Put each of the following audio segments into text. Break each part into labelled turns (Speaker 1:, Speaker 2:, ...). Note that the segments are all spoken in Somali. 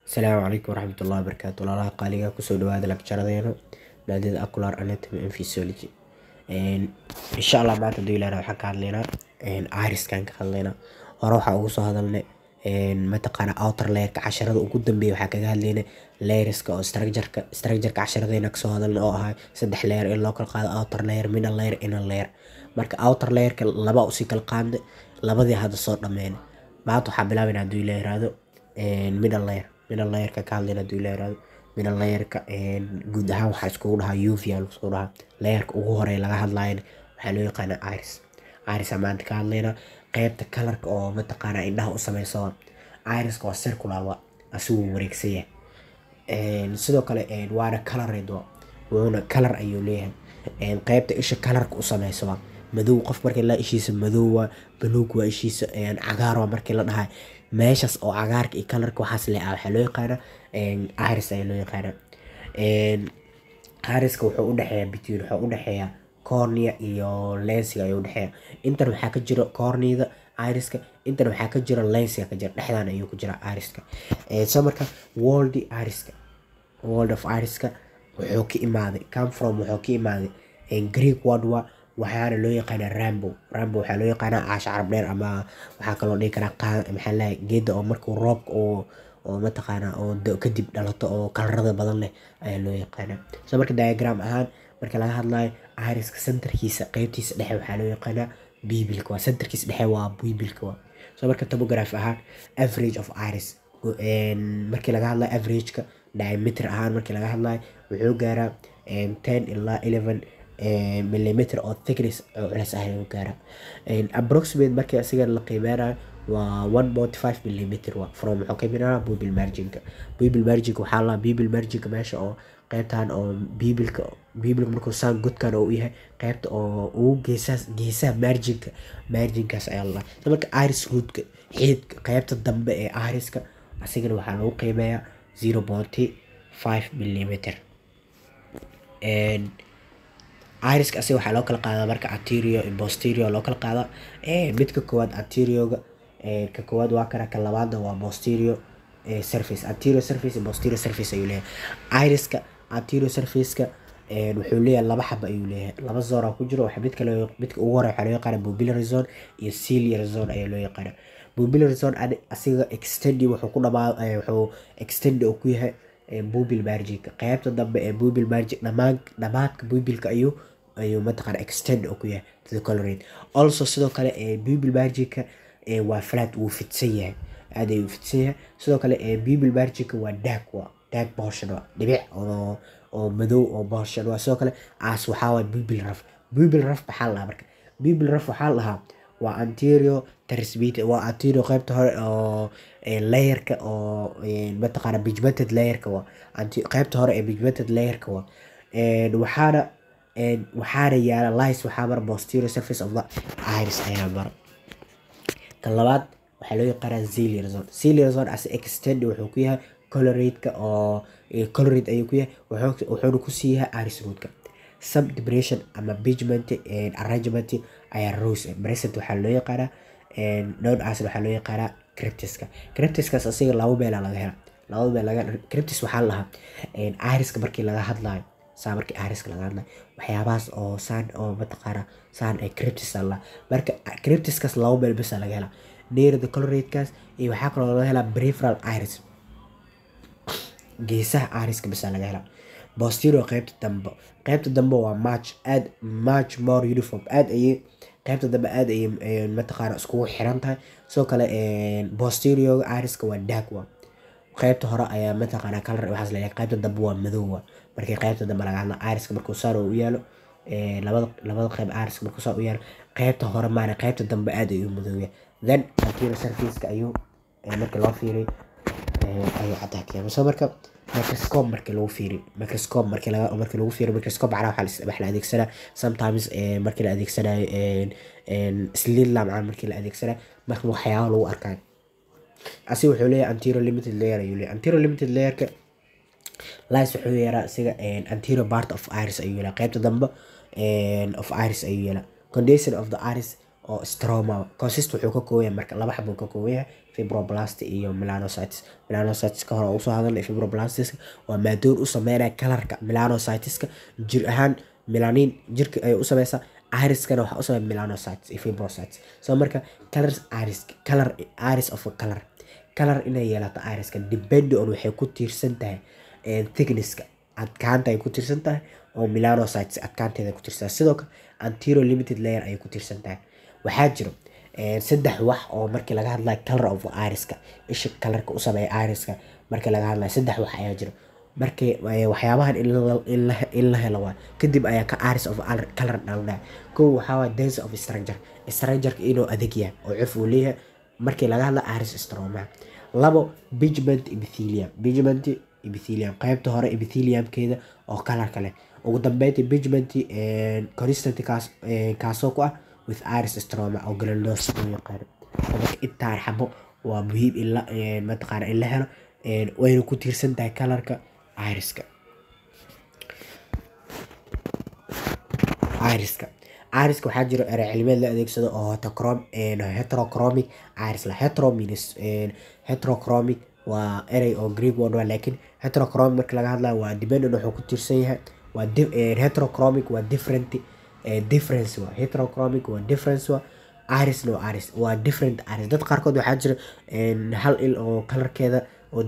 Speaker 1: Asalaamu calaykum waraxmatullahi wabarakaatu. Walaalaha qaaliga, kusoo dhawaada lecture-adeena maadada Ocular Anatomy and Physiology. Insha Allah maanta haduu Ilaahay waxaan ka hadlaynaa iriskan ka hadlaynaa. Hore waxaa ugu soo hadalnay mataqaana outer layerka. Casharada ugu dambeeya waxaa kaga hadlaynay layerska oo structure-ka casharadeena kasoo hadalnay oo ahaa saddex layer in loo kala qaado: outer layer, middle layer, inner layer. Marka outer layerka laba usii kala qaadnay, labadii hadda soo dhameynay. Maanta waxaa bilaabaynaa, haduu Ilaahay yiraahdo, middle layer. Middle layerka ka hadlayna haduu Ilaahay yiraahdo. Middle layerka guud ahaan waxaa iskugu dhahaa uvea laiskugu dhahaa. Layerka ugu horeeya laga hadlaayana waxaa loo yaqaanaa iris. Iris aan maanta ka hadlaynaa, qeybta colorka oo mataqaanaa indhaha u sameyso. Iriska waa circular, waa asigu wareegsan yahay. Sidoo kale waana colored, waa wuxuuna color ayuu leeyahay. Qeybta isha colorka u sameyso waa madow. Qof markii la ishiisa madow waa, buluug waa ishiisa, cagaar waa markii la dhahay, meeshas oo cagaarka iyo colorka waxaas leh waxaa loo yaqaanaa iris ayaa loo yaqaanaa. Iriska wuxuu udhexeeyaa between, wuxuu udhexeeyaa cornea iyo lensiga ayuu udhexeeyaa. Intan waxaa ka jiro corneada iriska, intan waxaa ka jiro lensiga ka jira, dhexdan ayuu ku jiraa iriska. So marka word iriska, word of iriska wuxuu ka imaaday, come from, wuxuu ka imaaday Greek word waa, waxaana loo yaqaanaa rainbow. Rainbow waxaa loo yaqaanaa caasha carab dheer, ama waxaa kaloo dhihi karaa maxaa la geeda oo markuu roobka oo mataqaanaa oo kadib dhalato oo colorada badan leh ayaa loo yaqaanaa. So marka diagram ahaan marka laga hadlayo iriska, centerkiisa, qeybtiisa dhexe waxaa loo yaqaanaa pupilka, waa centerkiisa dhexe waa pupilka waa. So marka topography ahaan, average of iris markii laga hadlayo, averageka diameter ahaan markii laga hadlayo, wuxuu gaaraa 10 ilaa 11 millimeter oo thickness oo culeys ah ayuu gaaraa. Approximate markii asiga la qiimeynayo waa 1.5 millimeter waa from, wuxuu ka imanaya pupil marginka. Pupil marginka waxaa la pupil marginka meesha oo qaybtan oo pupilka markuu saan godkan oo u yahay, qaybta oo ugu geesaas, geesaha marginka, marginkaas ayaa la dhahaa. Marka iris rootka, xididka qaybta dambe ee iriska, asigana waxaa lagu qiimeeyaa 0.5 millimeter. Iriska asiga waxaa loo kala qaadaa marka anterior iyo posterior loo kala qaadaa. Midka koowaad anteriorga, ka koowaad waa kana, ka labaadna waa posterior surface. Anterior surface iyo posterior surface ayuu leeyahay iriska. Anterior surface-ka wuxuu leeyahay laba xaba ayuu leeyahay, laba zone ku jiro. Waxa midka loo midka ugu horeeya waxaa loo yaqaanaa pupillary zone iyo ciliary zone ayaa loo yaqaanaa. Pupillary zone asiga extend wuxuu ku dhamaa, wuxuu extend uu ku yahay pupil marginka, qaybta dambe ee pupil margin, dhamaan dhamaadka pupilka ayuu mataqaana extend uu ku yahay to the colored also. Sidoo kale pupil marginka waa flat, wuu fidsan yahay, aad ayuu fidsan yahay. Sidoo kale pupil marginka waa dark, waa dark portion, waa dhibic oo madow oo portion waa. Sidoo kale as waxaa waay pupil raphe. Pupil raphe maxaa la dhahaa? Marka pupil raphe waxaa la dhahaa waa anterior transmit, waa anterior qaybta hore oo layerka oo mataqaana pigmented layerka, waa qaybta hore ee pigmented layerka waa. Waxaana yaala lies, waxaa mara posterior surface of the iris ayaa mara. Kan labaad waxaa loo yaqaanaa ciliary zone. Ciliary zone as extend wuxuu ku yahay colored-ka oo colored ayuu ku yahay, wuxuuna ku sii yahay iris rootka. Some depression ama pigment arrangement ayaa rose present, waxaa loo yaqaanaa known as, waxaa loo yaqaanaa cryptiska. Cryptiskaas asiga laba meelaa laga helaa, laba meel laga cryptis waxaa la dhahaa iriska markii laga hadlayo, saa markii iriska laga hadlayo, waxyaabahaas oo saan oo mataqaana saan ee cryptis la. Marka cryptiskaas laba meel bes laga helaa: near the colored-kaas iyo waxaa kaloo laga helaa peripheral iris, geesaha iriska bes laga helaa. Posterior, qaybta dambe, qaybta dambe waa much, aad, much more uniform, aad ayay qaybta dambe aad ayay mataqaana iskugu xiran tahay. Sidoo kale posterior iriska waa dark, waa qaybta hore ayaa mataqaana color waxaas leeyahay, qaybta dambe waa madow. Waa markii qaybta dambe laga hadlo iriska, markuu saan u yaalo labada qayb iriska, markuu saan u yaalo qaybta hore maana, qaybta dambe aad ayuu madow yahay. Then anterior surface-ka ayuu markii loo fiiriyo ayuu caddahay. So marka microscope markii lagu fiiriyo, microscope markii laga markii lagu fiiriyo microscope, macnaha waxaa la adeegsanaa sometimes markii la adeegsanayo slit lamp markii la adeegsanayo, marka waxyaabo lagu arkayo, asiga wuxuu leeyahay anterior limited layer ayuu leeyahay. Anterior limited layerka lies, wuxuu yeeraa isiga anterior part of iris ayuu yeelaa, qaybta dambe of iris ayuu yeelaa. Condition of the iris oo stroma consist wuxuu ka kooban yahay. Marka laba xabo ka kooban yahay, fibroblast iyo melanocytes. Melanocytes ka hore usoo hadalnay. Fibroblasts waa maadoon u sameynaya colorka. Melanocyteska jir ahaan melanin jirka ayay u sameysaa. Iriskana waxaa u sameeya melanocytes iyo fibrocytes. So marka colors iris, color iris of a color, color inay yeelato iriska depend on, waxay ku tiirsan tahay thicknesska, adkaanta ay ku tiirsan tahay oo melanocytes adkaanteeda ku tiirsan. Sidoo kale anterior limited layer ayay ku tiirsan tahay. Waxaa jiro saddex wax oo markii laga hadlayo color of iriska, isha colorka u sameeya iriska. Markii laga hadlayo, saddex wax ayaa jiro. Markii waxyaabahan in la helo waa kadib ayaa ka iris of color dhalanaya. Kow waxaa waay dense of structure, structureka inuu adag yahay oo cuf uu leeyahay markii laga hadlayo iris stroma. Labo, pigment epithelium, pigment epithelium qaybta hore epitheliumkeeda oo colorka leh. Ugu dambeyntii pigment constant, kaas kaasoo ku ah with iris stroma oo granulosa loo yaqaano. Marka intaan xabo waa muhiim in la mataqaana in la helo, wayna ku tiirsan tahay colorka iriska. Iriska waxaa jiro erey cilmiyeed la adeegsado oo heterochromic iris la. Hetero means, heterochromic waa erey oo Greek word waa, laakiin heterochromic marka laga hadlayo waa dependent, wuxuu ku tiirsan yahay waa heterochromic waa different, difference waa heterochromic, waa difference, waa iris, no iris waa different iris. Dad qaarkood waxaa jira hal il oo colorkeeda oo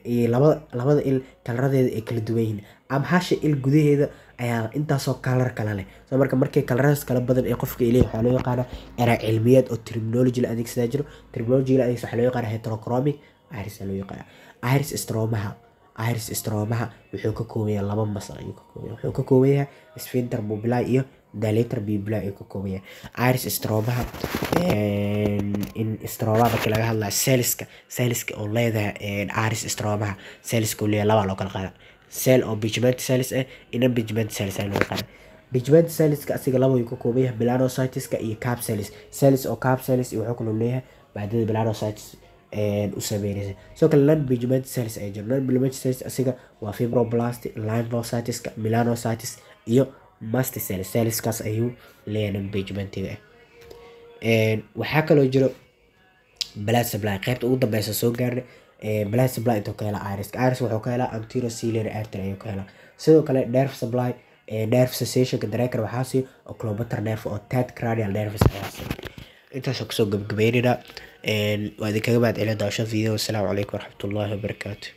Speaker 1: iyo labada il colorradeeda ay kala duwan yihiin, ama hasha il gudaheeda ayaa intaasoo color kala leh. So marka markay coloradaas kala badan ee qofka ay leeyahay, waxaa loo yaqaanaa erey cilmiyeed oo terminology la adeegsadaa jiro. Terminology la adeegsado waxaa loo yaqaanaa heterochromic iris loo yaqaanaa. Iris stromaha wuxuu ka kooban yahay laba muscle ayuu ka kooban yahay. Wuxuu ka kooban yahay sphincter pupillae iyo dilator pupillae ayuu ka kooban yahay iris stromaha. In stromaha markii laga hadlayo, cellska oo leedahay iris stromaha, cellska uu leeyahay laba loo kala qaadaa: cell oo pigment cells ah iyo non pigment cells ayaa loo yaqaanaa. Pigment cellska asiga laba ayuu ka kooban yahay, melanocyteska iyo cap cells, cells oo cap cells iyo wuxuu kaloo leeyahay maadada melanocytes u sameynaysa. Sidoo kale non pigment cells ayaa jiro. Non pigment cells asiga waa fibroblast, lymphocyteska, melanocytes iyo mast cells. Cellskaas ayuu leeyahay non pigmentiga ah. Waxaa kaloo jiro blood supply, qaybta ugu dambeysa soo gaarnay. Blood supply intuu ka helaa iris? Iris wuxuu ka helaa anterior ciliary artery ayuu ka helaa. Sidoo kale nerve supply, nerve sensationka dareenkana waxaa siiyo oculomotor nerve oo third cranial nerves ayaa siiyo. Intaasoo kusoo gabagabeynayna. Waa idinkaga mahad celin daawashada video. Asalaamu calaykum waraxmatullaahi wabarakaatu.